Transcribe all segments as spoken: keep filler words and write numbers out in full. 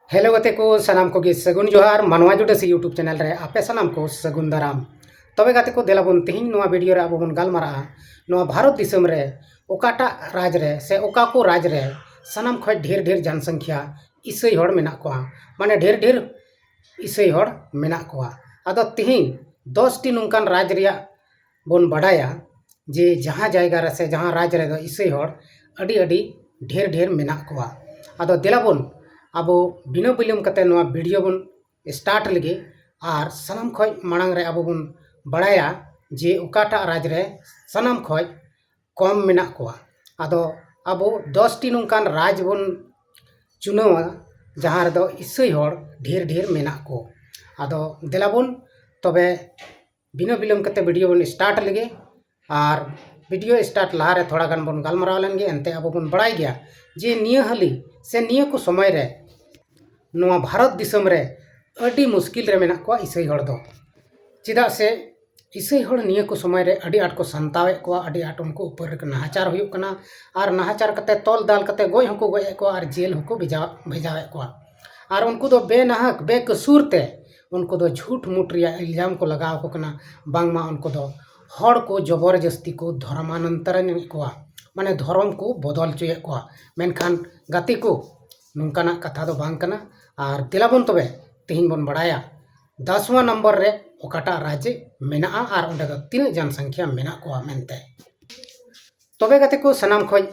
Hello ᱜᱟᱛᱮ ᱠᱚ, ᱥᱟᱱᱟᱢ ᱠᱚᱜᱮ ᱥᱟᱹᱜᱩᱱ ᱡᱚᱦᱟᱨ᱾ ᱢᱟᱱᱣᱟ ᱡᱩᱰᱟᱹᱥᱤ YouTube ᱪᱮᱱᱮᱞ ᱨᱮ ᱟᱯᱮ ᱥᱟᱱᱟᱢ ᱠᱚ ᱥᱟᱹᱜᱩᱱ ᱫᱟᱨᱟᱢ᱾ ᱛᱚᱵᱮ ᱜᱟᱛᱮ ᱠᱚ, ᱫᱮᱞᱟ ᱵᱚᱱ ᱛᱮᱦᱮᱧ ᱱᱚᱣᱟ ᱵᱷᱤᱰᱤᱭᱳ ᱨᱮ ᱟᱵᱚ ᱵᱚᱱ ᱜᱟᱞᱢᱟᱨᱟᱜᱼᱟ ᱱᱚᱣᱟ ᱵᱷᱟᱨᱚᱛ ᱫᱤᱥᱚᱢ ᱨᱮ ᱚᱠᱟᱴᱟᱜ ᱨᱟᱡᱽ ᱨᱮ ᱥᱮ ᱚᱠᱟ ᱠᱚ ᱨᱟᱡᱽ ᱨᱮ ᱥᱟᱱᱟᱢ ᱠᱷᱚᱱ ᱰᱷᱮᱨ ᱰᱷᱮᱨ ᱡᱚᱱᱥᱚᱝᱠᱷᱟ ᱤᱥᱟᱹᱭ ᱦᱚᱲ ᱢᱮᱱᱟᱜ ᱠᱚᱣᱟ, ᱢᱟᱱᱮ ᱰᱷᱮᱨ ᱰᱷᱮᱨ ᱤᱥᱟᱹᱭ ᱦᱚᱲ ᱢᱮᱱᱟᱜ ᱠᱚᱣᱟ᱾ ᱟᱫᱚ ᱛᱮᱦᱮᱧ ᱫᱚᱥ ᱴᱤ ᱱᱚᱝᱠᱟᱱ ᱨᱟᱡᱽ ᱨᱮᱭᱟᱜ ᱵᱚᱱ ᱵᱟᱰᱟᱭᱟ ᱡᱮ ᱡᱟᱦᱟᱸ ᱡᱟᱭᱜᱟ ᱨᱮ ᱥᱮ ᱡᱟᱦᱟᱸ ᱨᱟᱡᱽ ᱨᱮᱫᱚ ᱤᱥᱟᱹᱭ ᱦᱚᱲ ᱟᱹᱰᱤ ᱟᱹᱰᱤ ᱰᱷᱮᱨ ᱰᱷᱮᱨ ᱢᱮᱱᱟᱜ ᱠᱚᱣᱟ᱾ ᱟᱫᱚ ᱫᱮᱞᱟ ᱵᱚᱱ ᱟᱵᱚ ᱵᱤᱱᱟᱹ ᱵᱤᱞᱚᱢ ᱠᱟᱛᱮ ᱱᱚᱣᱟ ᱵᱷᱤᱰᱤᱭᱳ ᱵᱚᱱ ᱥᱴᱟᱨᱴ ᱞᱮᱜᱮ᱾ ᱟᱨ ᱥᱟᱱᱟᱢ ᱠᱷᱚᱱ ᱢᱟᱲᱟᱝ ᱨᱮ ᱟᱵᱚ ᱵᱚᱱ ᱵᱟᱲᱟᱭᱟ ᱡᱮ ᱚᱠᱟᱴᱟᱜ ᱨᱟᱡᱽ ᱨᱮ ᱥᱟᱱᱟᱢ ᱠᱷᱚᱱ ᱠᱚᱢ ᱢᱮᱱᱟᱜ ᱠᱚᱣᱟ᱾ ᱟᱫᱚ ᱟᱵᱚ ᱫᱚᱥ ᱴᱤ ᱱᱚᱝᱠᱟᱱ ᱨᱟᱡᱽ ᱵᱚᱱ ᱪᱩᱱᱟᱹᱣᱟ ᱡᱟᱦᱟᱸ ᱨᱮᱫᱚ ᱤᱥᱟᱹᱭ ᱦᱚᱲ ᱰᱷᱮᱨ ᱰᱷᱮᱨ ᱢᱮᱱᱟᱜ ᱠᱚ᱾ ᱟᱫᱚ ᱫᱮᱞᱟ ᱵᱚᱱ ᱛᱚᱵᱮ ᱵᱤᱱᱟᱹ ᱵᱤᱞᱚᱢ ᱠᱟᱛᱮ ᱵᱷᱤᱰᱤᱭᱳ ᱵᱚᱱ ᱥᱴᱟᱨᱴ ᱞᱮᱜᱮ᱾ ᱟᱨ ᱵᱷᱤᱰᱤᱭᱳ ᱥᱴᱟᱨᱴ ᱞᱟᱦᱟᱨᱮ ᱛᱷᱚᱲᱟ ᱜᱟᱱ ᱵᱚᱱ ᱜᱟᱞᱢᱟᱨᱟᱣ ᱞᱮᱱᱜᱮ᱾ ᱮᱱᱛᱮ ᱟᱵᱚ ᱵᱚᱱ ᱵᱟᱲᱟᱭ ᱜᱮᱭᱟ ᱡᱮ ᱱᱤᱭᱟᱹ ᱦᱟᱹᱞᱤ ᱥᱮ ᱱᱤᱭᱟᱹ ᱠᱚ ᱥᱚᱢᱚᱭ ᱨᱮ ᱱᱚᱣᱟ ᱵᱷᱟᱨᱚᱛ ᱫᱤᱥᱚᱢ ᱨᱮ ᱟᱹᱰᱤ ᱢᱩᱥᱠᱤᱞ ᱨᱮ ᱢᱮᱱᱟᱜ ᱠᱚᱣᱟ ᱤᱥᱟᱹᱭ ᱦᱚᱲ ᱫᱚ᱾ ᱪᱮᱫᱟᱜ ᱥᱮ ᱤᱥᱟᱹᱭ ᱦᱚᱲ ᱱᱤᱭᱟᱹ ᱠᱚ ᱥᱚᱢᱚᱭ ᱨᱮ ᱟᱹᱰᱤ ᱟᱸᱴ ᱠᱚ ᱥᱟᱱᱛᱟᱣᱮᱫ ᱠᱚᱣᱟ, ᱟᱹᱰᱤ ᱟᱸᱴ ᱩᱱᱠᱩ ᱩᱯᱚᱨ ᱨᱮ ᱱᱟᱦᱟᱪᱟᱨ ᱦᱩᱭᱩᱜ ᱠᱟᱱᱟ᱾ ᱟᱨ ᱱᱟᱦᱟᱪᱟᱨ ᱠᱟᱛᱮ, ᱛᱚᱞ ᱫᱟᱞ ᱠᱟᱛᱮ ᱜᱚᱡ ᱦᱚᱸᱠᱚ ᱜᱚᱡᱮᱫ ᱠᱚᱣᱟ ᱟᱨ ᱡᱮᱞ ᱦᱚᱸᱠᱚ ᱵᱷᱮᱡᱟ ᱵᱷᱮᱡᱟᱣᱮᱫ ᱠᱚᱣᱟ᱾ ᱟᱨ ᱩᱱᱠᱩ ᱫᱚ ᱵᱮᱱᱟᱦᱟᱠ ᱵᱮᱠᱚᱥᱩᱨ ᱛᱮ ᱩᱱᱠᱩ ᱫᱚ ᱡᱷᱩᱴ ᱢᱩᱴ ᱨᱮᱭᱟᱜ ᱤᱞᱡᱟᱢ ᱠᱚ ᱞᱟᱜᱟᱣ ᱟᱠᱚ ᱠᱟᱱᱟ, ᱵᱟᱝᱢᱟ ᱩᱱᱠᱩ ᱫᱚ ᱦᱚᱲ ᱠᱚ ᱡᱚᱵᱚᱨ ᱡᱟᱹᱥᱛᱤ ᱠᱚ ᱫᱷᱚᱨᱚᱢᱟᱱᱚᱱᱛᱚᱨᱚᱱᱮᱫ ᱠᱚᱣᱟ, ᱢᱟᱱᱮ ᱫᱷᱚᱨᱚᱢ ᱠᱚ ᱵᱚᱫᱚᱞ ᱦᱚᱪᱚᱭᱮᱫ ᱠᱚᱣᱟ᱾ ᱢᱮᱱᱠᱷᱟᱱ ᱜᱟᱛᱮ ᱠᱚ, ᱱᱚᱝᱠᱟᱱᱟᱜ ᱠᱟᱛᱷᱟ ᱫᱚ ᱵᱟᱝ ᱠᱟᱱᱟ᱾ ᱟᱨ ᱫᱮᱞᱟ ᱵᱚᱱ ᱛᱚᱵᱮ ᱛᱮᱦᱮᱧ ᱵᱚᱱ ᱵᱟᱲᱟᱭᱟ ᱫᱚᱥᱣᱟᱸ ᱱᱚᱢᱵᱚᱨ ᱨᱮ ᱚᱠᱟᱴᱟᱜ ᱨᱟᱡᱽ ᱢᱮᱱᱟᱜᱼᱟ ᱟᱨ ᱚᱸᱰᱮ ᱫᱚ ᱛᱤᱱᱟᱹᱜ ᱡᱚᱱᱥᱚᱝᱠᱷᱟ ᱢᱮᱱᱟᱜ ᱠᱚᱣᱟ ᱢᱮᱱᱛᱮ᱾ ᱛᱚᱵᱮ ᱜᱟᱛᱮ ᱠᱚ, ᱥᱟᱱᱟᱢ ᱠᱷᱚᱱ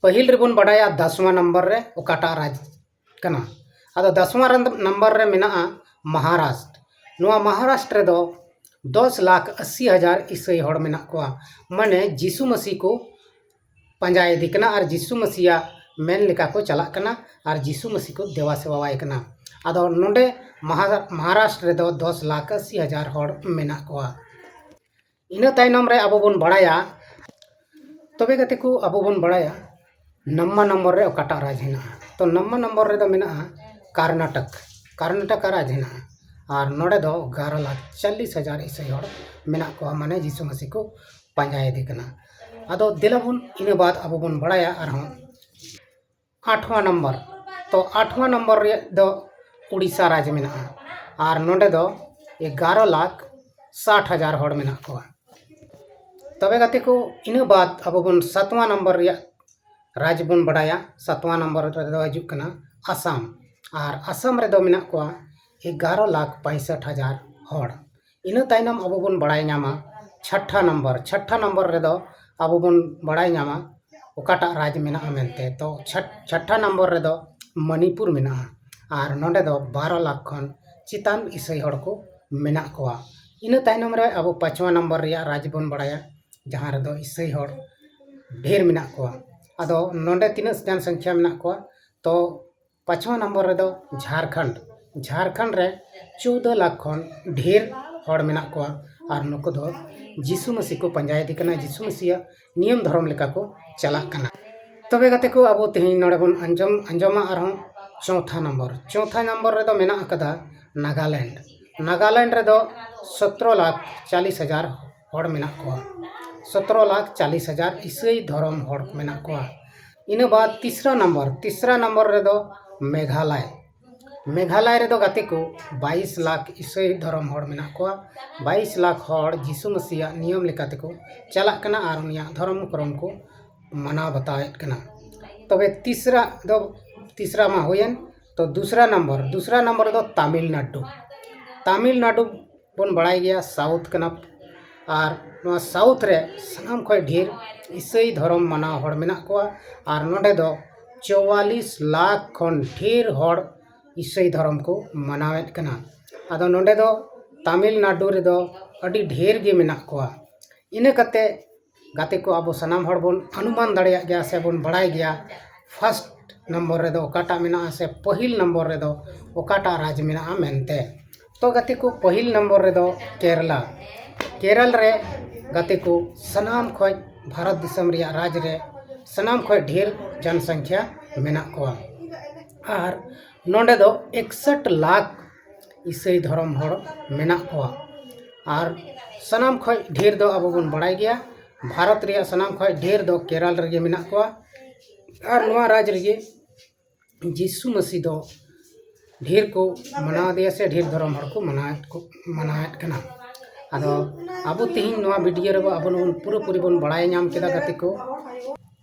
ᱯᱟᱹᱦᱤᱞ ᱨᱮᱵᱚᱱ ᱵᱟᱰᱟᱭᱟ ᱫᱚᱥᱣᱟᱸ ᱱᱚᱢᱵᱚᱨ ᱨᱮ ᱚᱠᱟᱴᱟᱜ ᱨᱟᱡᱽ ᱠᱟᱱᱟ᱾ ᱟᱫᱚ ᱫᱚᱥᱣᱟᱸ ᱨᱮ, ᱱᱚᱢᱵᱚᱨ ᱨᱮ ᱢᱮᱱᱟᱜᱼᱟ ᱢᱚᱦᱟᱨᱟᱥᱴᱨ᱾ ᱱᱚᱣᱟ ᱢᱚᱦᱟᱨᱟᱥᱴᱨ ᱨᱮᱫᱚ ᱫᱚᱥ ᱞᱟᱠᱷ ᱟᱥᱤ ᱦᱟᱡᱟᱨ ᱤᱥᱟᱹᱭ ᱦᱚᱲ ᱢᱮᱱᱟᱜ ᱠᱚᱣᱟ᱾ ᱢᱟᱱᱮ ᱡᱤᱥᱩ ᱢᱟᱹᱥᱤ ᱠᱚ ᱯᱟᱸᱡᱟ ᱤᱫᱤ ᱠᱟᱱᱟ ᱟᱨ ᱡᱤᱥᱩ ᱢᱟᱹᱥᱤᱭᱟᱜ ᱢᱮᱱ ᱞᱮᱠᱟ ᱠᱚ ᱪᱟᱞᱟᱜ ᱠᱟᱱᱟ ᱟᱨ ᱡᱤᱥᱩ ᱢᱟᱹᱥᱤ ᱠᱚ ᱫᱮᱵᱟ ᱥᱮᱵᱟᱣᱟᱭ ᱠᱟᱱᱟ᱾ ᱟᱫᱚ ᱱᱚᱰᱮ ᱢᱚᱦᱟ-, ᱢᱚᱦᱟᱨᱟᱥᱴᱨ ᱨᱮᱫᱚ ᱫᱚᱥ ᱞᱟᱠᱷ ᱟᱥᱤ ᱦᱟᱡᱟᱨ ᱦᱚᱲ ᱢᱮᱱᱟᱜ ᱠᱚᱣᱟ᱾ ᱤᱱᱟᱹ ᱛᱟᱭᱱᱚᱢ ᱨᱮ ᱟᱵᱚ ᱵᱚᱱ ᱵᱟᱲᱟᱭᱟ, ᱛᱚᱵᱮ ᱜᱟᱛᱮ ᱠᱚ, ᱟᱵᱚ ᱵᱚᱱ ᱵᱟᱲᱟᱭᱟ ᱱᱟᱢᱢᱟ ᱱᱚᱢᱵᱚᱨ ᱨᱮ ᱚᱠᱟᱴᱟᱜ ᱨᱟᱡᱽ ᱦᱮᱱᱟᱜᱼᱟ᱾ ᱛᱚ ᱱᱟᱢᱢᱟ ᱱᱚᱢᱵᱚᱨ ᱨᱮᱫᱚ ᱢᱮᱱᱟᱜᱼᱟ ᱠᱟᱨᱱᱟᱴᱚᱠ᱾ ᱠᱟᱨᱱᱟᱴᱚᱠ ᱨᱟᱡᱽ ᱦᱮᱱᱟᱜᱼᱟ᱾ ᱟᱨ ᱱᱚᱰᱮ ᱫᱚ ᱮᱜᱟᱨᱚ ᱞᱟᱠᱷ ᱪᱚᱞᱞᱤᱥ ᱦᱟᱡᱟᱨ ᱤᱥᱟᱹᱭ ᱦᱚᱲ ᱢᱮᱱᱟᱜ ᱠᱚᱣᱟ, ᱢᱟᱱᱮ ᱡᱤᱥᱩ ᱢᱟᱹᱥᱤ ᱠᱚ ᱯᱟᱸᱡᱟᱭᱮᱫᱮ ᱠᱟᱱᱟ᱾ ᱟᱫᱚ ᱫᱮᱞᱟ ᱵᱚᱱ ᱤᱱᱟᱹ ᱵᱟᱫ ᱟᱵᱚ ᱵᱚᱱ ᱵᱟᱲᱟᱭᱟ ᱟᱨᱦᱚᱸ ᱟᱴᱷᱣᱟᱸ ᱱᱚᱢᱵᱚᱨ, ᱛᱚ ᱟᱴᱷᱣᱟ ᱱᱚᱢᱵᱚᱨ ᱨᱮ ᱫᱚ ᱩᱲᱤᱥᱥᱟ ᱨᱟᱡᱽ ᱢᱮᱱᱟᱜᱼᱟ, ᱟᱨ ᱱᱚᱰᱮ ᱫᱚ ᱮᱜᱟᱨᱚ ᱞᱟᱠᱷ ᱥᱟᱴ ᱦᱟᱡᱟᱨ ᱦᱚᱲ ᱢᱮᱱᱟᱜ ᱠᱚᱣᱟ᱾ ᱛᱚᱵᱮ ᱜᱟᱛᱮ ᱠᱚ, ᱤᱱᱟᱹ ᱵᱟᱫ ᱟᱵᱚ ᱵᱚᱱ ᱥᱟᱛᱣᱟ ᱱᱚᱢᱵᱚᱨ ᱨᱮᱭᱟᱜ ᱨᱟᱡᱽ ᱵᱚᱱ ᱵᱟᱰᱟᱭᱟ᱾ ᱥᱟᱛᱣᱟ ᱱᱚᱢᱵᱚᱨ ᱨᱮᱫᱚ ᱦᱤᱡᱩᱜ ᱠᱟᱱᱟ ᱟᱥᱟᱢ, ᱟᱨ ᱟᱥᱟᱢ ᱨᱮᱫᱚ ᱢᱮᱱᱟᱜ ᱠᱚᱣᱟ ᱮᱜᱟᱨᱚ ᱞᱟᱠᱷ ᱯᱚᱸᱭᱥᱚᱴ ᱦᱟᱡᱟᱨ ᱦᱚᱲ᱾ ᱤᱱᱟᱹ ᱛᱟᱭᱱᱚᱢ ᱟᱵᱚ ᱵᱚᱱ ᱵᱟᱲᱟᱭ ᱧᱟᱢᱟ ᱪᱷᱟᱴᱴᱷᱟ ᱱᱚᱢᱵᱚᱨ᱾ ᱪᱷᱟᱴᱴᱷᱟ ᱱᱚᱢᱵᱚᱨ ᱨᱮᱫᱚ ᱟᱵᱚ ᱵᱚᱱ ᱵᱟᱲᱟᱭ ᱧᱟᱢᱟ ᱚᱠᱟᱴᱟᱜ ᱨᱟᱡᱽ ᱢᱮᱱᱟᱜᱼᱟ ᱢᱮᱱᱛᱮ᱾ ᱛᱚ ᱪᱷᱟᱴ- ᱪᱷᱟᱴᱴᱷᱟ ᱱᱚᱢᱵᱚᱨ ᱨᱮᱫᱚ ᱢᱚᱱᱤᱯᱩᱨ ᱢᱮᱱᱟᱜᱼᱟ, ᱟᱨ ᱱᱚᱰᱮ ᱫᱚ ᱵᱟᱨᱚ ᱞᱟᱠᱷ ᱠᱷᱚᱱ ᱪᱮᱛᱟᱱ ᱤᱥᱟᱹᱭ ᱦᱚᱲ ᱠᱚ ᱢᱮᱱᱟᱜ ᱠᱚᱣᱟ᱾ ᱤᱱᱟᱹ ᱛᱟᱭᱱᱚᱢ ᱨᱮ ᱟᱵᱚ ᱯᱟᱸᱪᱣᱟ ᱱᱚᱢᱵᱚᱨ ᱨᱮᱭᱟᱜ ᱨᱟᱡᱽ ᱵᱚᱱ ᱵᱟᱲᱟᱭᱟ, ᱡᱟᱦᱟᱸ ᱨᱮᱫᱚ ᱤᱥᱟᱹᱭ ᱦᱚᱲ ᱰᱷᱮᱨ ᱢᱮᱱᱟᱜ ᱠᱚᱣᱟ᱾ ᱟᱫᱚ ᱱᱚᱰᱮ ᱛᱤᱱᱟᱹᱜ ᱡᱚᱱ ᱥᱚᱝᱠᱷᱭᱟ ᱢᱮᱱᱟᱜ ᱠᱚᱣᱟ? ᱛᱚ ᱯᱟᱸᱪᱣᱟ ᱱᱚᱢᱵᱚᱨ ᱨᱮᱫᱚ ᱡᱷᱟᱲᱠᱷᱚᱸᱰ᱾ ᱡᱷᱟᱲᱠᱷᱚᱸᱰ ᱨᱮ ᱪᱳᱫᱚ ᱞᱟᱠᱷ ᱠᱷᱚᱱ ᱰᱷᱮᱨ ᱦᱚᱲ ᱢᱮᱱᱟᱜ ᱠᱚᱣᱟ, ᱟᱨ ᱱᱩᱠᱩ ᱫᱚ ᱡᱤᱥᱩ ᱢᱟᱹᱥᱤ ᱠᱚ ᱯᱟᱸᱡᱟᱭᱮᱫᱮ ᱠᱟᱱᱟ, ᱡᱤᱥᱩ ᱢᱟᱹᱥᱤᱭᱟᱜ ᱱᱤᱭᱚᱢ ᱫᱷᱚᱨᱚᱢ ᱞᱮᱠᱟ ᱠᱚ ᱪᱟᱞᱟᱜ ᱠᱟᱱᱟ᱾ ᱛᱚᱵᱮ ᱜᱟᱛᱮ ᱠᱚ, ᱟᱵᱚ ᱛᱮᱦᱮᱧ ᱱᱚᱰᱮ ᱵᱚᱱ ᱟᱸᱡᱚᱢ ᱟᱸᱡᱚᱢᱟ ᱟᱨᱦᱚᱸ ᱪᱳᱛᱷᱟ ᱱᱚᱢᱵᱚᱨ᱾ ᱪᱳᱛᱷᱟ ᱱᱚᱢᱵᱚᱨ ᱨᱮᱫᱚ ᱢᱮᱱᱟᱜ ᱟᱠᱟᱫᱟ ᱱᱟᱜᱟᱞᱮᱱᱰ᱾ ᱱᱟᱜᱟᱞᱮᱱᱰ ᱨᱮᱫᱚ ᱥᱚᱛᱨᱚ ᱞᱟᱠᱷ ᱪᱟᱞᱤᱥ ᱦᱟᱡᱟᱨ ᱦᱚᱲ ᱢᱮᱱᱟᱜ ᱠᱚᱣᱟ᱾ ᱥᱚᱛᱨᱚ ᱞᱟᱠᱷ ᱪᱟᱞᱤᱥ ᱦᱟᱡᱟᱨ ᱤᱥᱟᱹᱭ ᱫᱷᱚᱨᱚᱢ ᱦᱚᱲ ᱢᱮᱱᱟᱜ ᱠᱚᱣᱟ᱾ ᱤᱱᱟᱹ ᱵᱟᱫ ᱛᱤᱥᱨᱟ ᱱᱚᱢᱵᱚᱨ, ᱛᱤᱥᱨᱟ ᱱᱚᱢᱵᱚᱨ ᱨᱮᱫᱚ ᱢᱮᱜᱷᱟᱞᱚᱭ᱾ ᱢᱮᱜᱷᱟᱞᱚᱭ ᱨᱮᱫᱚ ᱜᱟᱛᱮ ᱠᱚ ᱵᱟᱭᱤᱥ ᱞᱟᱠᱷ ᱤᱥᱟᱹᱭ ᱫᱷᱚᱨᱚᱢ ᱦᱚᱲ ᱢᱮᱱᱟᱜ ᱠᱚᱣᱟ᱾ ᱵᱟᱭᱤᱥ ᱞᱟᱠᱷ ᱦᱚᱲ ᱡᱤᱥᱩ ᱢᱟᱹᱥᱤᱭᱟᱜ ᱱᱤᱭᱚᱢ ᱞᱮᱠᱟ ᱛᱮᱠᱚ ᱪᱟᱞᱟᱜ ᱠᱟᱱᱟ ᱟᱨ ᱩᱱᱤᱭᱟᱜ ᱫᱷᱚᱨᱚᱢ ᱠᱚᱨᱚᱢ ᱠᱚ ᱢᱟᱱᱟᱣ ᱵᱟᱛᱟᱣᱮᱫ ᱠᱟᱱᱟ᱾ ᱛᱚᱵᱮ ᱛᱤᱥᱨᱟ ᱫᱚ, ᱛᱤᱥᱨᱟ ᱢᱟ ᱦᱩᱭᱮᱱ, ᱛᱚ ᱫᱩᱥᱨᱟ ᱱᱚᱢᱵᱚᱨ, ᱫᱩᱥᱨᱟ ᱱᱚᱢᱵᱚᱨ ᱨᱮᱫᱚ ᱛᱟᱢᱤᱞᱱᱟᱰᱩ᱾ ᱛᱟᱢᱤᱞᱱᱟᱰᱩ ᱵᱚᱱ ᱵᱟᱲᱟᱭ ᱜᱮᱭᱟ ᱥᱟᱣᱩᱛᱷ ᱠᱟᱱᱟ, ᱟᱨ ᱱᱚᱣᱟ ᱥᱟᱣᱩᱛᱷ ᱨᱮ ᱥᱟᱱᱟᱢ ᱠᱷᱚᱱ ᱰᱷᱮᱨ ᱤᱥᱟᱹᱭ ᱫᱷᱚᱨᱚᱢ ᱢᱟᱱᱟᱣ ᱦᱚᱲ ᱢᱮᱱᱟᱜ ᱠᱚᱣᱟ, ᱟᱨ ᱱᱚᱰᱮ ᱫᱚ ᱪᱩᱣᱟᱞᱤᱥ ᱞᱟᱠᱷ ᱠᱷᱚᱱ ᱰᱷᱮᱨ ᱦᱚᱲ ᱤᱥᱟᱹᱭ ᱫᱷᱚᱨᱚᱢ ᱠᱚ ᱢᱟᱱᱟᱣᱮᱫ ᱠᱟᱱᱟ᱾ ᱟᱫᱚ ᱱᱚᱰᱮ ᱫᱚ ᱛᱟᱢᱤᱞᱱᱟᱰᱩ ᱨᱮᱫᱚ ᱟᱹᱰᱤ ᱰᱷᱮᱨ ᱜᱮ ᱢᱮᱱᱟᱜ ᱠᱚᱣᱟ᱾ ᱤᱱᱟᱹ ᱠᱟᱛᱮ ᱜᱟᱛᱮ ᱠᱚ, ᱟᱵᱚ ᱥᱟᱱᱟᱢ ᱦᱚᱲ ᱵᱚᱱ ᱚᱱᱩᱢᱟᱱ ᱫᱟᱲᱮᱭᱟᱜ ᱜᱮᱭᱟ ᱥᱮ ᱵᱚᱱ ᱵᱟᱲᱟᱭ ᱜᱮᱭᱟ, ᱯᱷᱟᱥᱴ ᱱᱚᱢᱵᱚᱨ ᱨᱮᱫᱚ ᱚᱠᱟᱴᱟᱜ ᱢᱮᱱᱟᱜᱼᱟ ᱥᱮ ᱯᱟᱹᱦᱤᱞ ᱱᱚᱢᱵᱚᱨ ᱨᱮᱫᱚ ᱚᱠᱟᱴᱟᱜ ᱨᱟᱡᱽ ᱢᱮᱱᱟᱜᱼᱟ ᱢᱮᱱᱛᱮ᱾ ᱛᱚ ᱜᱟᱛᱮ ᱠᱚ, ᱯᱟᱹᱦᱤᱞ ᱱᱚᱢᱵᱚᱨ ᱨᱮᱫᱚ ᱠᱮᱨᱟᱞᱟ᱾ ᱠᱮᱨᱟᱞ ᱨᱮ ᱜᱟᱛᱮ ᱠᱚ ᱥᱟᱱᱟᱢ ᱠᱷᱚᱱ ᱵᱷᱟᱨᱚᱛ ᱫᱤᱥᱚᱢ ᱨᱮᱭᱟᱜ ᱨᱟᱡᱽ ᱨᱮ ᱥᱟᱱᱟᱢ ᱠᱷᱚᱱ ᱰᱷᱮᱨ ᱡᱚᱱᱥᱚᱝᱠᱷᱭᱟ ᱢᱮᱱᱟᱜ ᱠᱚᱣᱟ, ᱟᱨ ᱱᱚᱰᱮ ᱫᱚ ᱮᱠᱥᱚᱴ ᱞᱟᱠᱷ ᱤᱥᱟᱹᱭ ᱫᱷᱚᱨᱚᱢ ᱦᱚᱲ ᱢᱮᱱᱟᱜ ᱠᱚᱣᱟ᱾ ᱟᱨ ᱥᱟᱱᱟᱢ ᱠᱷᱚᱱ ᱰᱷᱮᱨ ᱫᱚ ᱟᱵᱚ ᱵᱚᱱ ᱵᱟᱲᱟᱭ ᱜᱮᱭᱟ, ᱵᱷᱟᱨᱚᱛ ᱨᱮᱭᱟᱜ ᱥᱟᱱᱟᱢ ᱠᱷᱚᱱ ᱰᱷᱮᱨ ᱫᱚ ᱠᱮᱨᱟᱞ ᱨᱮᱜᱮ ᱢᱮᱱᱟᱜ ᱠᱚᱣᱟ᱾ ᱟᱨ ᱱᱚᱣᱟ ᱨᱟᱡᱽ ᱨᱮᱜᱮ ᱡᱤᱥᱩ ᱢᱟᱹᱥᱤ ᱫᱚ ᱰᱷᱮᱨ ᱠᱚ ᱢᱟᱱᱟᱣ ᱮᱫᱮᱭᱟ ᱥᱮ ᱰᱷᱮᱨ ᱫᱷᱚᱨᱚᱢ ᱦᱚᱲ ᱠᱚ ᱢᱟᱱᱟᱣᱮᱫ ᱠᱚ ᱢᱟᱱᱟᱣᱮᱫ ᱠᱟᱱᱟ᱾ ᱟᱫᱚ ᱟᱵᱚ ᱛᱮᱦᱮᱧ ᱱᱚᱣᱟ ᱵᱷᱤᱰᱤᱭᱳ ᱨᱮᱵᱚ ᱟᱵᱚ ᱵᱚᱱ ᱯᱩᱨᱟᱹᱯᱩᱨᱤ ᱵᱚᱱ ᱵᱟᱲᱟᱭ ᱧᱟᱢ ᱠᱮᱫᱟ ᱜᱟᱛᱮ ᱠᱚ᱾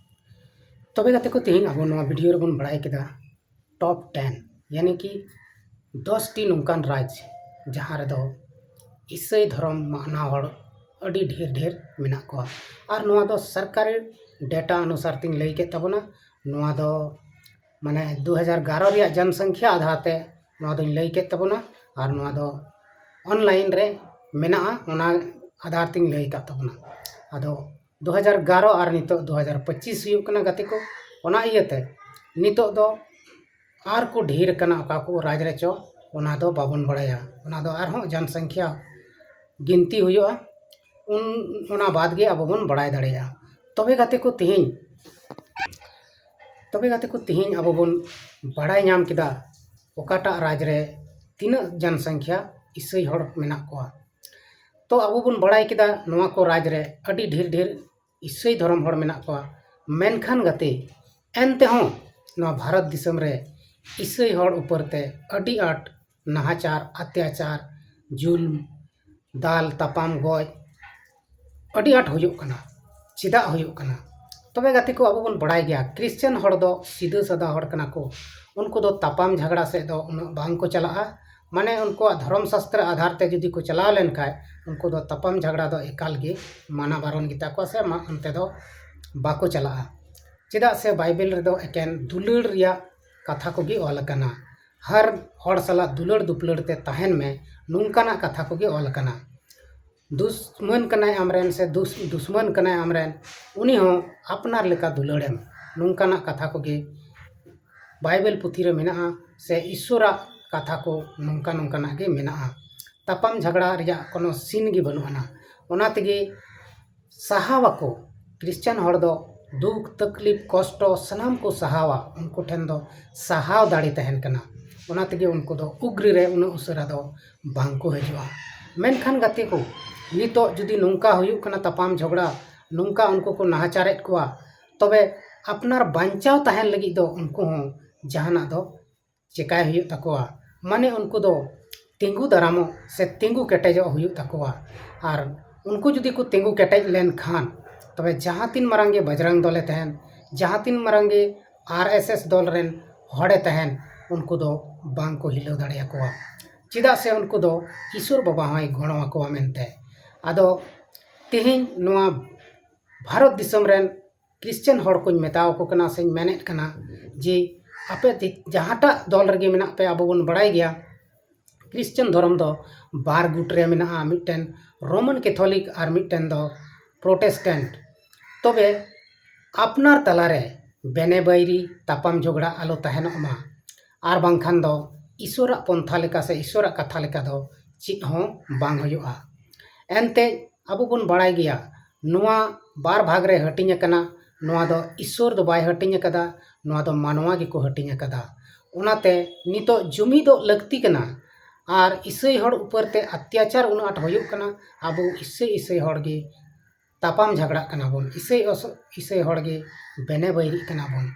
ᱛᱚᱵᱮ ᱜᱟᱛᱮ ᱠᱚ, ᱛᱮᱦᱮᱧ ᱟᱵᱚ ᱱᱚᱣᱟ ᱵᱷᱤᱰᱤᱭᱳ ᱨᱮᱵᱚᱱ ᱵᱟᱲᱟᱭ ᱠᱮᱫᱟ ᱴᱚᱯ ᱴᱮᱱ, ᱭᱟᱱᱤ ᱠᱤ ᱫᱚᱥ ᱴᱤ ᱱᱚᱝᱠᱟᱱ ᱨᱟᱡᱽ ᱡᱟᱦᱟᱸ ᱨᱮᱫᱚ ᱤᱥᱟᱹᱭ ᱫᱷᱚᱨᱚᱢ ᱢᱟᱱᱟᱣ ᱦᱚᱲ ᱟᱹᱰᱤ ᱰᱷᱮᱨ ᱰᱷᱮᱨ ᱢᱮᱱᱟᱜ ᱠᱚᱣᱟ᱾ ᱟᱨ ᱱᱚᱣᱟ ᱫᱚ ᱥᱚᱨᱠᱟᱨᱤ ᱰᱮᱴᱟ ᱚᱱᱩᱥᱟᱨ ᱛᱤᱧ ᱞᱟᱹᱭ ᱠᱮᱫ ᱛᱟᱵᱚᱱᱟ᱾ ᱱᱚᱣᱟ ᱫᱚ ᱢᱟᱱᱮ ᱫᱩ ᱦᱟᱡᱟᱨ ᱮᱜᱟᱨᱚ ᱨᱮᱭᱟᱜ ᱡᱚᱱᱥᱚᱝᱠᱷᱭᱟ ᱟᱫᱷᱟᱨ ᱛᱮ ᱱᱚᱣᱟ ᱫᱚᱧ ᱞᱟᱹᱭ ᱠᱮᱫ ᱛᱟᱵᱚᱱᱟ᱾ ᱟᱨ ᱱᱚᱣᱟ ᱫᱚ ᱚᱱᱞᱟᱭᱤᱱ ᱨᱮ ᱢᱮᱱᱟᱜᱼᱟ, ᱚᱱᱟ ᱟᱫᱷᱟᱨ ᱛᱤᱧ ᱞᱟᱹᱭ ᱟᱠᱟᱫ ᱛᱟᱵᱚᱱᱟ᱾ ᱟᱫᱚ ᱫᱩ ᱦᱟᱡᱟᱨ ᱮᱜᱟᱨᱚ ᱟᱨ ᱱᱤᱛᱚᱜ ᱫᱩ ᱦᱟᱡᱟᱨ ᱯᱚᱸᱪᱤᱥ ᱦᱩᱭᱩᱜ ᱠᱟᱱᱟ ᱜᱟᱛᱮ ᱠᱚ᱾ ᱚᱱᱟ ᱤᱭᱟᱹᱛᱮ ᱱᱤᱛᱚᱜ ᱫᱚ ᱟᱨ ᱠᱚ ᱰᱷᱮᱨ ᱟᱠᱟᱱᱟ ᱚᱠᱟ ᱠᱚ ᱨᱟᱡᱽ ᱨᱮᱪᱚ, ᱚᱱᱟ ᱫᱚ ᱵᱟᱵᱚᱱ ᱵᱟᱲᱟᱭᱟ᱾ ᱚᱱᱟ ᱫᱚ ᱟᱨᱦᱚᱸ ᱡᱚᱱᱥᱚᱝᱠᱷᱭᱟ ᱜᱤᱱᱛᱤ ᱦᱩᱭᱩᱜᱼᱟ, ᱩᱱ ᱚᱱᱟ ᱵᱟᱫᱽ ᱜᱮ ᱟᱵᱚ ᱵᱚᱱ ᱵᱟᱲᱟᱭ ᱫᱟᱲᱮᱭᱟᱜᱼᱟ᱾ ᱛᱚᱵᱮ ᱜᱟᱛᱮ ᱠᱚ ᱛᱮᱦᱮᱧ ᱛᱚᱵᱮ ᱜᱟᱛᱮ ᱠᱚ ᱛᱮᱦᱮᱧ ᱟᱵᱚ ᱵᱚᱱ ᱵᱟᱲᱟᱭ ᱧᱟᱢ ᱠᱮᱫᱟ ᱚᱠᱟᱴᱟᱜ ᱨᱟᱡᱽ ᱨᱮ ᱛᱤᱱᱟᱹᱜ ᱡᱚᱱᱥᱚᱝᱠᱷᱭᱟ ᱤᱥᱟᱹᱭ ᱦᱚᱲ ᱢᱮᱱᱟᱜ ᱠᱚᱣᱟ᱾ ᱛᱚ ᱟᱵᱚ ᱵᱚᱱ ᱵᱟᱲᱟᱭ ᱠᱮᱫᱟ ᱱᱚᱣᱟ ᱠᱚ ᱨᱟᱡᱽ ᱨᱮ ᱟᱹᱰᱤ ᱰᱷᱮᱨ ᱰᱷᱮᱨ ᱤᱥᱟᱹᱭ ᱫᱷᱚᱨᱚᱢ ᱦᱚᱲ ᱢᱮᱱᱟᱜ ᱠᱚᱣᱟ᱾ ᱢᱮᱱᱠᱷᱟᱱ ᱜᱟᱛᱮ, ᱮᱱᱛᱮᱦᱚᱸ ᱱᱚᱣᱟ ᱵᱷᱟᱨᱚᱛ ᱫᱤᱥᱚᱢ ᱨᱮ ᱤᱥᱟᱹᱭ ᱦᱚᱲ ᱩᱯᱚᱨ ᱛᱮ ᱟᱹᱰᱤ ᱟᱸᱴ ᱱᱟᱦᱟᱪᱟᱨ, ᱚᱛᱛᱟᱪᱟᱨ, ᱡᱩᱞᱢ, ᱫᱟᱞ ᱛᱟᱯᱟᱢ ᱜᱚᱡ ᱟᱹᱰᱤ ᱟᱸᱴ ᱦᱩᱭᱩᱜ ᱠᱟᱱᱟ᱾ ᱪᱮᱫᱟᱜ ᱦᱩᱭᱩᱜ ᱠᱟᱱᱟ? ᱛᱚᱵᱮ ᱜᱟᱛᱮ ᱠᱚ, ᱟᱵᱚ ᱵᱚᱱ ᱵᱟᱲᱟᱭ ᱜᱮᱭᱟ ᱠᱷᱨᱤᱥᱪᱟᱱ ᱦᱚᱲ ᱫᱚ ᱥᱤᱫᱷᱟᱹ ᱥᱟᱫᱟ ᱦᱚᱲ ᱠᱟᱱᱟ ᱠᱚ᱾ ᱩᱱᱠᱩ ᱫᱚ ᱛᱟᱯᱟᱢ ᱡᱷᱟᱜᱽᱲᱟ ᱥᱮᱫ ᱫᱚ ᱩᱱᱟᱹᱜ ᱵᱟᱝ ᱠᱚ ᱪᱟᱞᱟᱜᱼᱟ᱾ ᱢᱟᱱᱮ ᱩᱱᱠᱩᱣᱟᱜ ᱫᱷᱚᱨᱚᱢ ᱥᱟᱥᱛᱨᱚ ᱟᱫᱷᱟᱨ ᱛᱮ ᱡᱩᱫᱤ ᱠᱚ ᱪᱟᱞᱟᱣ ᱞᱮᱱᱠᱷᱟᱱ ᱩᱱᱠᱩ ᱫᱚ ᱛᱟᱯᱟᱢ ᱡᱷᱟᱜᱽᱲᱟ ᱫᱚ ᱮᱠᱟᱞ ᱜᱮ ᱢᱟᱱᱟ ᱵᱟᱨᱚᱱ ᱜᱮᱛᱟ ᱠᱚᱣᱟ ᱥᱮ ᱢᱟ ᱚᱱᱛᱮ ᱫᱚ ᱵᱟᱠᱚ ᱪᱟᱞᱟᱜᱼᱟ᱾ ᱪᱮᱫᱟᱜ ᱥᱮ ᱵᱟᱭᱵᱮᱞ ᱨᱮᱫᱚ ᱮᱠᱮᱱ ᱫᱩᱞᱟᱹᱲ ᱨᱮᱭᱟᱜ ᱠᱟᱛᱷᱟ ᱠᱚᱜᱮ ᱚᱞ ᱟᱠᱟᱱᱟ᱾ ᱦᱟᱨ ᱦᱚᱲ ᱥᱟᱞᱟᱜ ᱫᱩᱞᱟᱹᱲ ᱫᱩᱯᱞᱟᱹᱲ ᱛᱮ ᱛᱟᱦᱮᱱ ᱢᱮ, ᱱᱚᱝᱠᱟᱱᱟᱜ ᱠᱟᱛᱷᱟ ᱠᱚᱜᱮ ᱚᱞ ᱟᱠᱟᱱᱟ᱾ ᱫᱩᱥᱢᱟᱹᱱ ᱠᱟᱱᱟᱭ ᱟᱢᱨᱮᱱ ᱥᱮ ᱫᱩᱥ ᱫᱩᱥᱢᱟᱹᱱ ᱠᱟᱱᱟᱭ ᱟᱢᱨᱮᱱ, ᱩᱱᱤ ᱦᱚᱸ ᱟᱯᱱᱟᱨ ᱞᱮᱠᱟ ᱫᱩᱞᱟᱹᱲᱮᱢ, ᱱᱚᱝᱠᱟᱱᱟᱜ ᱠᱟᱛᱷᱟ ᱠᱚᱜᱮ ᱵᱟᱭᱵᱮᱞ ᱯᱩᱛᱷᱤ ᱨᱮ ᱢᱮᱱᱟᱜᱼᱟ ᱥᱮ ᱤᱥᱥᱚᱨᱟᱜ ᱠᱟᱛᱷᱟ ᱠᱚ ᱱᱚᱝᱠᱟ ᱱᱚᱝᱠᱟᱱᱟᱜ ᱜᱮ ᱢᱮᱱᱟᱜᱼᱟ᱾ ᱛᱟᱯᱟᱢ ᱡᱷᱟᱜᱽᱲᱟ ᱨᱮᱭᱟᱜ ᱠᱳᱱᱳ ᱥᱤᱱ ᱜᱮ ᱵᱟᱹᱱᱩᱜ ᱟᱱᱟ᱾ ᱚᱱᱟ ᱛᱮᱜᱮ ᱥᱟᱦᱟᱣᱟᱠᱚ᱾ ᱠᱷᱨᱤᱥᱪᱟᱱ ᱦᱚᱲ ᱫᱚ ᱫᱩᱠ, ᱛᱟᱠᱞᱤᱯ, ᱠᱚᱥᱴᱚ ᱥᱟᱱᱟᱢ ᱠᱚ ᱥᱟᱦᱟᱣᱟ᱾ ᱩᱱᱠᱩ ᱴᱷᱮᱱ ᱫᱚ ᱥᱟᱦᱟᱣ ᱫᱟᱲᱮ ᱛᱟᱦᱮᱱ ᱠᱟᱱᱟ᱾ ᱚᱱᱟ ᱛᱮᱜᱮ ᱩᱱᱠᱩ ᱫᱚ ᱩᱜᱽᱨᱤ ᱨᱮ ᱩᱱᱟᱹᱜ ᱩᱥᱟᱹᱨᱟ ᱫᱚ ᱵᱟᱝ ᱠᱚ ᱦᱤᱡᱩᱜᱼᱟ᱾ ᱢᱮᱱᱠᱷᱟᱱ ᱜᱟᱛᱮ ᱠᱚ, ᱱᱤᱛᱚᱜ ᱡᱩᱫᱤ ᱱᱚᱝᱠᱟ ᱦᱩᱭᱩᱜ ᱠᱟᱱᱟ ᱛᱟᱯᱟᱢ ᱡᱷᱚᱜᱽᱲᱟ, ᱱᱚᱝᱠᱟ ᱩᱱᱠᱩ ᱠᱚ ᱱᱟᱦᱟᱪᱟᱨᱮᱫ ᱠᱚᱣᱟ, ᱛᱚᱵᱮ ᱟᱯᱱᱟᱨ ᱵᱟᱧᱪᱟᱣ ᱛᱟᱦᱮᱱ ᱞᱟᱹᱜᱤᱫ ᱫᱚ ᱩᱱᱠᱩ ᱦᱚᱸ ᱡᱟᱦᱟᱱᱟᱜ ᱫᱚ ᱪᱮᱠᱟᱭ ᱦᱩᱭᱩᱜ ᱛᱟᱠᱚᱣᱟ᱾ ᱢᱟᱱᱮ ᱩᱱᱠᱩ ᱫᱚ ᱛᱤᱸᱜᱩ ᱫᱟᱨᱟᱢᱚᱜ ᱥᱮ ᱛᱤᱸᱜᱩ ᱠᱮᱴᱮᱡᱚᱜ ᱦᱩᱭᱩᱜ ᱛᱟᱠᱚᱣᱟ᱾ ᱟᱨ ᱩᱱᱠᱩ ᱡᱩᱫᱤ ᱠᱚ ᱛᱤᱸᱜᱩ ᱠᱮᱴᱮᱡ ᱞᱮᱱᱠᱷᱟᱱ, ᱛᱚᱵᱮ ᱡᱟᱦᱟᱸ ᱛᱤᱱ ᱢᱟᱨᱟᱝ ᱜᱮ ᱵᱟᱡᱽᱨᱟᱝ ᱫᱚᱞᱮ ᱛᱟᱦᱮᱱ, ᱡᱟᱦᱟᱸ ᱛᱤᱱ ᱢᱟᱨᱟᱝ ᱜᱮ ᱟᱨ ᱮᱥ ᱮᱥ ᱫᱚᱞ ᱨᱮᱱ ᱦᱚᱲᱮ ᱛᱟᱦᱮᱱ, ᱩᱱᱠᱩ ᱫᱚ ᱵᱟᱝ ᱠᱚ ᱦᱤᱞᱟᱹᱣ ᱫᱟᱲᱮᱭᱟᱠᱚᱣᱟ᱾ ᱪᱮᱫᱟᱜ ᱥᱮ ᱩᱱᱠᱩ ᱫᱚ ᱤᱥᱚᱨ ᱵᱟᱵᱟ ᱦᱚᱸᱭ ᱜᱚᱲᱚ ᱟᱠᱚᱣᱟ ᱢᱮᱱᱛᱮ᱾ ᱟᱫᱚ ᱛᱮᱦᱮᱧ ᱱᱚᱣᱟ ᱵᱷᱟᱨᱚᱛ ᱫᱤᱥᱚᱢ ᱨᱮᱱ ᱠᱷᱨᱤᱥᱪᱟᱱ ᱦᱚᱲ ᱠᱚᱧ ᱢᱮᱛᱟᱣ ᱠᱚ ᱠᱟᱱᱟ ᱥᱮᱧ ᱢᱮᱱᱮᱫ ᱠᱟᱱᱟ ᱡᱮ ᱟᱯᱮ ᱛᱮ-, ᱡᱟᱦᱟᱸᱴᱟᱜ ᱫᱚᱞ ᱨᱮᱜᱮ ᱢᱮᱱᱟᱜ ᱯᱮ, ᱟᱵᱚ ᱵᱚᱱ ᱵᱟᱲᱟᱭ ᱜᱮᱭᱟ ᱠᱷᱨᱤᱥᱪᱟᱱ ᱫᱷᱚᱨᱚᱢ ᱫᱚ ᱵᱟᱨ ᱜᱩᱴ ᱨᱮ ᱢᱮᱱᱟᱜᱼᱟ, ᱢᱤᱫᱴᱮᱱ ᱨᱳᱢᱟᱱ ᱠᱮᱛᱷᱚᱞᱤᱠ ᱟᱨ ᱢᱤᱫᱴᱮᱱ ᱫᱚ ᱯᱨᱚᱴᱮᱥᱴᱮᱱᱴ᱾ ᱛᱚᱵᱮ ᱟᱯᱱᱟᱨ ᱛᱟᱞᱟᱨᱮ ᱵᱮᱱᱮ ᱵᱟᱹᱭᱨᱤ, ᱛᱟᱯᱟᱢ ᱡᱷᱚᱜᱽᱲᱟ ᱟᱞᱚ ᱛᱟᱦᱮᱱᱚᱜ ᱢᱟ, ᱟᱨ ᱵᱟᱝᱠᱷᱟᱱ ᱫᱚ ᱤᱥᱚᱨᱟᱜ ᱯᱚᱱᱛᱷᱟ ᱞᱮᱠᱟ ᱥᱮ ᱤᱥᱚᱨᱟᱜ ᱠᱟᱛᱷᱟ ᱞᱮᱠᱟ ᱫᱚ ᱪᱮᱫ ᱦᱚᱸ ᱵᱟᱝ ᱦᱩᱭᱩᱜᱼᱟ᱾ ᱮᱱᱛᱮ ᱟᱵᱚ ᱵᱚᱱ ᱵᱟᱲᱟᱭ ᱜᱮᱭᱟ, ᱱᱚᱣᱟ ᱵᱟᱨ ᱵᱷᱟᱜᱽ ᱨᱮ ᱦᱟᱹᱴᱤᱧ ᱟᱠᱟᱱᱟ᱾ ᱱᱚᱣᱟ ᱫᱚ ᱤᱥᱚᱨ ᱫᱚ ᱵᱟᱭ ᱦᱟᱹᱴᱤᱧ ᱟᱠᱟᱫᱟ, ᱱᱚᱣᱟ ᱫᱚ ᱢᱟᱱᱣᱟ ᱜᱮᱠᱚ ᱦᱟᱹᱴᱤᱧ ᱟᱠᱟᱫᱟ᱾ ᱚᱱᱟᱛᱮ ᱱᱤᱛᱚᱜ ᱡᱩᱢᱤᱫᱚᱜ ᱞᱟᱹᱠᱛᱤ ᱠᱟᱱᱟ᱾ ᱟᱨ ᱤᱥᱟᱹᱭ ᱦᱚᱲ ᱩᱯᱚᱨ ᱛᱮ ᱚᱛᱛᱟᱪᱟᱨ ᱩᱱᱟᱹᱜ ᱟᱸᱴ ᱦᱩᱭᱩᱜ ᱠᱟᱱᱟ, ᱟᱵᱚ ᱤᱥᱟᱹᱭ ᱤᱥᱟᱹᱭ ᱦᱚᱲ ᱜᱮ ᱛᱟᱯᱟᱢ ᱡᱷᱟᱜᱽᱲᱟᱜ ᱠᱟᱱᱟ ᱵᱚᱱ, ᱤᱥᱟᱹᱭ ᱚᱥ-, ᱤᱥᱟᱹᱭ ᱦᱚᱲ ᱜᱮ ᱵᱮᱱᱮ ᱵᱟᱹᱭᱨᱤᱜ ᱠᱟᱱᱟ ᱵᱚᱱ᱾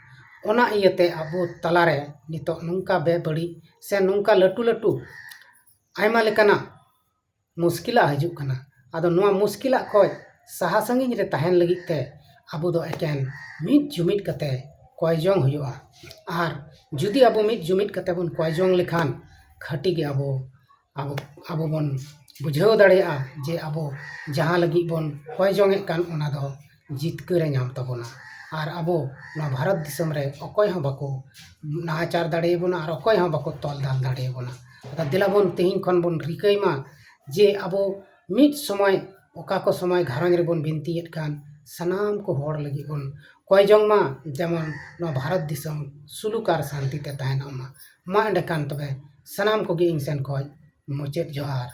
ᱚᱱᱟ ᱤᱭᱟᱹᱛᱮ ᱟᱵᱚ ᱛᱟᱞᱟᱨᱮ ᱱᱤᱛᱚᱜ ᱱᱚᱝᱠᱟ ᱵᱮᱵᱟᱹᱲᱤᱡ ᱥᱮ ᱱᱚᱝᱠᱟ ᱞᱟᱹᱴᱩ ᱞᱟᱹᱴᱩ ᱟᱭᱢᱟ ᱞᱮᱠᱟᱱᱟᱜ ᱢᱩᱥᱠᱤᱞᱟᱜ ᱦᱤᱡᱩᱜ ᱠᱟᱱᱟ᱾ ᱟᱫᱚ ᱱᱚᱣᱟ ᱢᱩᱥᱠᱤᱞᱟᱜ ᱠᱷᱚᱡ ᱥᱟᱦᱟ ᱥᱟᱺᱜᱤᱧ ᱨᱮ ᱛᱟᱦᱮᱱ ᱞᱟᱹᱜᱤᱫ ᱛᱮ ᱟᱵᱚ ᱫᱚ ᱮᱠᱮᱱ ᱢᱤᱫ ᱡᱩᱢᱤᱫ ᱠᱟᱛᱮ ᱠᱚᱭ ᱡᱚᱝ ᱦᱩᱭᱩᱜᱼᱟ᱾ ᱟᱨ ᱡᱩᱫᱤ ᱟᱵᱚ ᱢᱤᱫ ᱡᱩᱢᱤᱫ ᱠᱟᱛᱮ ᱵᱚᱱ ᱠᱚᱭ ᱡᱚᱝ ᱞᱮᱠᱷᱟᱱ, ᱠᱷᱟᱹᱴᱤ ᱜᱮ ᱟᱵᱚ, ᱟᱵᱚ, ᱟᱵᱚ ᱵᱚᱱ ᱵᱩᱡᱷᱟᱹᱣ ᱫᱟᱲᱮᱭᱟᱜᱼᱟ ᱡᱮ ᱟᱵᱚ ᱡᱟᱦᱟᱸ ᱞᱟᱹᱜᱤᱫ ᱵᱚᱱ ᱠᱚᱭ ᱡᱚᱝᱮᱫ ᱠᱟᱱ, ᱚᱱᱟ ᱫᱚ ᱡᱤᱛᱠᱟᱹᱨᱮ ᱧᱟᱢ ᱛᱟᱵᱚᱱᱟ᱾ ᱟᱨ ᱟᱵᱚ ᱱᱚᱣᱟ ᱵᱷᱟᱨᱚᱛ ᱫᱤᱥᱚᱢ ᱨᱮ ᱚᱠᱚᱭ ᱦᱚᱸ ᱵᱟᱠᱚ ᱱᱟᱦᱟᱪᱟᱨ ᱫᱟᱲᱮᱭᱟᱵᱚᱱᱟ ᱟᱨ ᱚᱠᱚᱭ ᱦᱚᱸ ᱵᱟᱠᱚ ᱛᱚᱞ ᱫᱟᱞ ᱫᱟᱲᱮᱭᱟᱵᱚᱱᱟ᱾ ᱟᱫᱚ ᱫᱮᱞᱟ ᱵᱚᱱ ᱛᱮᱦᱮᱧ ᱠᱷᱚᱱ ᱵᱚᱱ ᱨᱤᱠᱟᱹᱭ ᱢᱟ ᱡᱮ ᱟᱵᱚ ᱢᱤᱫ ᱥᱚᱢᱚᱭ, ᱚᱠᱟ ᱠᱚ ᱥᱚᱢᱚᱭ ᱜᱷᱟᱨᱚᱸᱡᱽ ᱨᱮᱵᱚᱱ ᱵᱤᱱᱛᱤᱭᱮᱫ ᱠᱟᱱ, ᱥᱟᱱᱟᱢ ᱠᱚ ᱦᱚᱲ ᱞᱟᱹᱜᱤᱫ ᱵᱚᱱ ᱠᱚᱭ ᱡᱚᱝ ᱢᱟ, ᱡᱮᱢᱚᱱ ᱱᱚᱣᱟ ᱵᱷᱟᱨᱚᱛ ᱫᱤᱥᱚᱢ ᱥᱩᱞᱩᱠ ᱟᱨ ᱥᱟᱱᱛᱤ ᱛᱮ ᱛᱟᱦᱮᱱᱚᱜ ᱢᱟ᱾ ᱢᱟ ᱮᱸᱰᱮᱠᱷᱟᱱ ᱛᱚᱵᱮ ᱥᱟᱱᱟᱢ ᱠᱚᱜᱮ ᱤᱧ ᱥᱮᱱ ᱠᱷᱚᱱ ᱢᱩᱪᱟᱹᱫ ᱡᱚᱦᱟᱨ᱾